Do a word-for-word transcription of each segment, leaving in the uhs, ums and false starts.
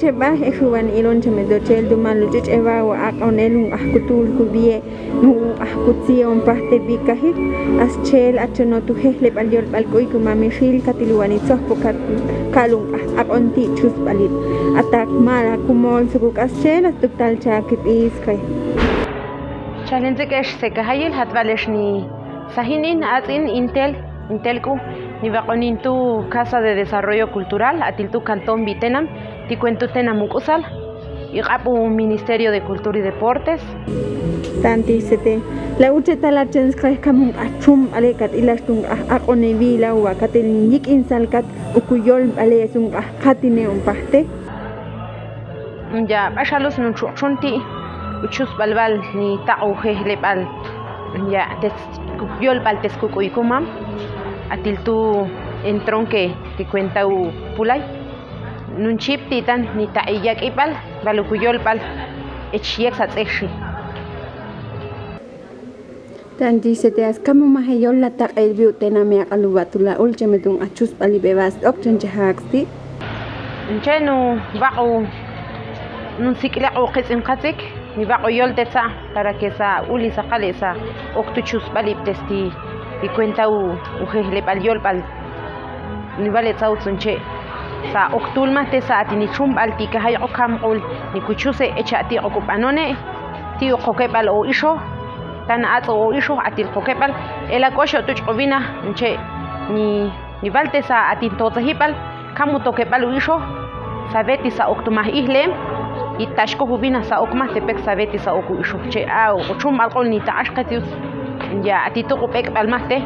Baj e juwan ilon chame dochel dumal luch'ich' ewa wa aq'onel un q'aj kutul jubiye un q'aj kutsiyon pajte bikajik. As chel achono tu jejleb'al yolb'al k'uy kumamixil katil wan itzojpokat kal un q'aj aq'on ti' chusb'alil. Atak mala kumol sukuk'as chel as tuktal chakib'is kay. Chalin tzik'ex sekajayil jatb'al ex ni sajinin atz'in intel intel k'u ni waq'onin tu' Casa de Desarrollo Cultural atil tu' Cantón Bitenam ti kuen tu' Tenam uk'usal iq'ab' u Ministerio de Cultura y Deportes. Tanti sete la uche tala chen sqaj kam un q'aj chumb'ale kat ilax tun q'aj aq'onewi la wa katil ni yik'in sal kat ukuyolb'ale es un q'aj qatine un pajte. Ya b'axalus nun chuq'chun ti' uchusb'alb'al ni taq ujejleb'al ya tes yolb'al tes kuk'uy kumam atil tu' entronque ti kuenta u pulay. Nun chip ti'tan ni taq iyak'ib'al b'al ukuyolb'al ech yek' satz'ejxi. Tanti seteas kamu maje yol la taq'el bi utena mi aq'al uwa tula ulcheme tun achusb'al ib'e b'as ok chan chajak sti'. Nche nu b'aq'u nun sik'leq u qitz'in qatz'ik ni b'aq'u yol tetza para que sa uli sa qale sa ok tu chusb'al ib'tes ti' ti kuenta u jehleb'al yolb'al. Ni b'ale tzawtzun che' sa ok tul majte sa ati ni chumb'al ti' kajay q'o kamq'ul ni kuchuse echa' ti' q'o kub'anone' ti' u qokeb'al o ixo tan atz'o o ixo atil qokeb'al ela k'oxo' tuch' q'o wina nche' ni b'alte sa ati totzajib'al kam u tokeb'al u ixo. Sab'eti sa ok tu maj ijle'em i taxkoj u wina sa ok majtepek sab'eti sa ok u ixo che' a o chumb'al q'ol ni taq'ax qetz yutz ya ati tuq u b'ek'b'al majte.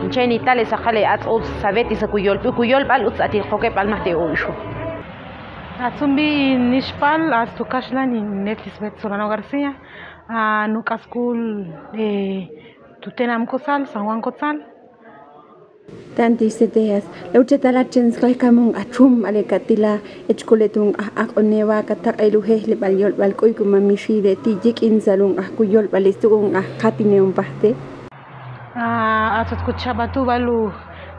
Nche' ni tale sa qale atz'o sab'eti sa kuyolb'al utz ati qokeb'al majte o ixo. Atzun bi nixb'al astu kaxlan in netis b'et Solano García a nuk'askul tu tenam k'usal San Juan Kotzal. Tanti seteas la uche tala chen sklaj kamun q'aj chumb'ale katila ech kule tun q'aj aq'onewa kataq'el u jehleb'al yolb'al k'uy kumamixile ti' yik'in salun q'aj kuyolb'al istuk'un q'aj qatine un pajte. Atzot kuchab'a tu' b'al u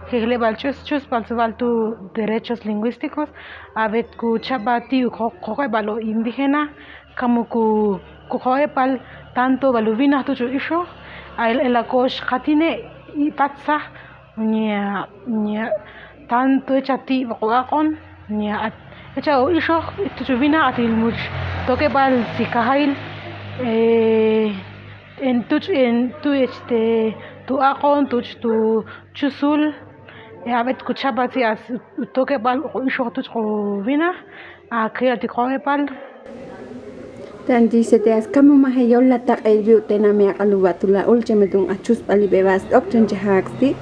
jehleb'al ch'us ch'us b'al tu' b'al tu' derechos lingüísticos. Ab'et kuchab'a ti' u qokeb'al o indígena kamu ku qokeb'al tanto b'al u winaj tuch' u ixo a ela kox qatine' i patza nia nia tanto echa ti' b'aq u aq'on nia echa o ixo tuch' u winaj atil much tokeb'al si kajayil. En tuch' en tu' este tu aq'on tuch' tu chusul. Ab'et kuchab'a ti' as u tokeb'al q'o ixo tuch' q'o winaj a kila ti' q'o eb'al. Tanti seteas kamu maje yol la taq'el bi utena mi aq'al uwa tula ulcheme tun achusb'al ib'e b'as ok chan chajak sti'.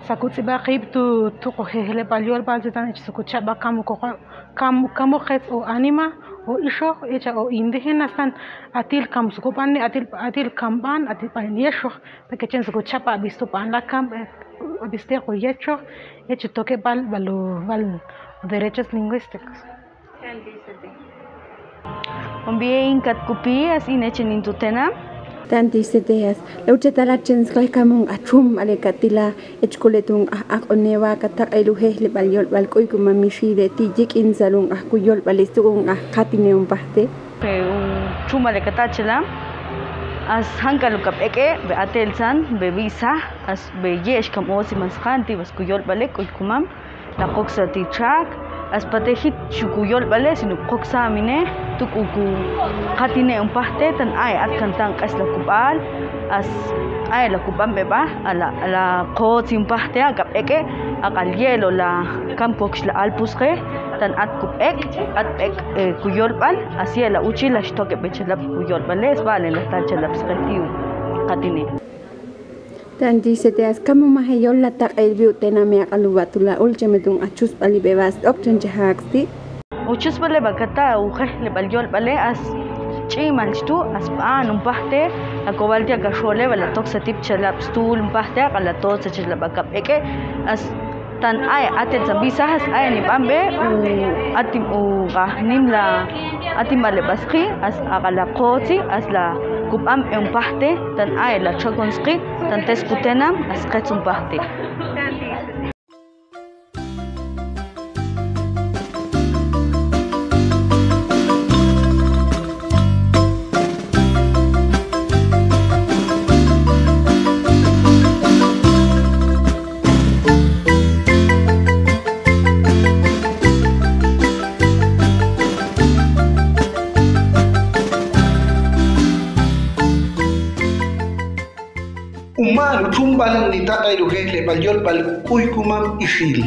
Sa kutz'ib'aq ib' tu tuq u jehleb'al yolb'al ti' tan ech sa kuchab'a kamu koqo' kamu kamu qetz o anima o ixo echa o indígena stan atil kam sukub'ane atil atil kam b'an atil b'an yexoj. Pekechen sa kuchab'a b'is tu b'an la kam b'is te q'o yexoj ech u tokeb'al b'al u b'al derechos lingüísticos. Onbie in kat kupi as in echen in tu tenam. Tanti seteas la uche tala chen sklaj kamun q'aj chumb'ale katila ech kule tun q'aj aq'onewa kataq'el u jehleb'al yolb'al k'uy kumamixile ti' yik'in salun q'aj kuyolb'al istuk'un q'aj qatine un pajte. Chumb'ale kata' chelam as jan k'al u kab' ek'e b'e atel san b'e b'isaj as b'e ye'ex kam osi man sqan ti' b'as kuyolb'ale k'uy kumam. La qoksa ti' chak as pate jich xu kuyolb'ale sino qoksa mine tuk' u ku qatine un pajte tan ae at kan tan q'es la kub'al as ae la kub'an b'eb'a a la qotzi un pajte a kab' ek'e aq'al ye'lo la kam kokx la alpusqe tan at kub'ek' at b'ek' kuyolb'al as ye'la uchi la xtokeb'e chelab' kuyolb'ale sb'ale la tal chelab' sqe ti' u qatine. Tanti seteas kamu maje yol la taq'el bi utena mi aq'al uwa tula ulcheme tun achusb'al ib'e b'as ok chan chajak sti'. Uchusb'ale b'a kata' u jehleb'al yolb'ale as ch'imal chtu' as b'an un pajte la kob'al ti' a kaxole b'a la toksa tip chelab' stul un pajte aq'al la totza chelab' a kab' ek'e as tan ae atel san b'isaj as ae ni b'anb'e u atim u q'aj nim la atim b'ale b'as qi' as aq'al la qotzi as la kub'anb'e un pajte tan ae la chakon sqi' tan tes kutenam as qetz un pajte. Bal nitaq'e rujejleb'al yolb'al k'uy kuman ixil.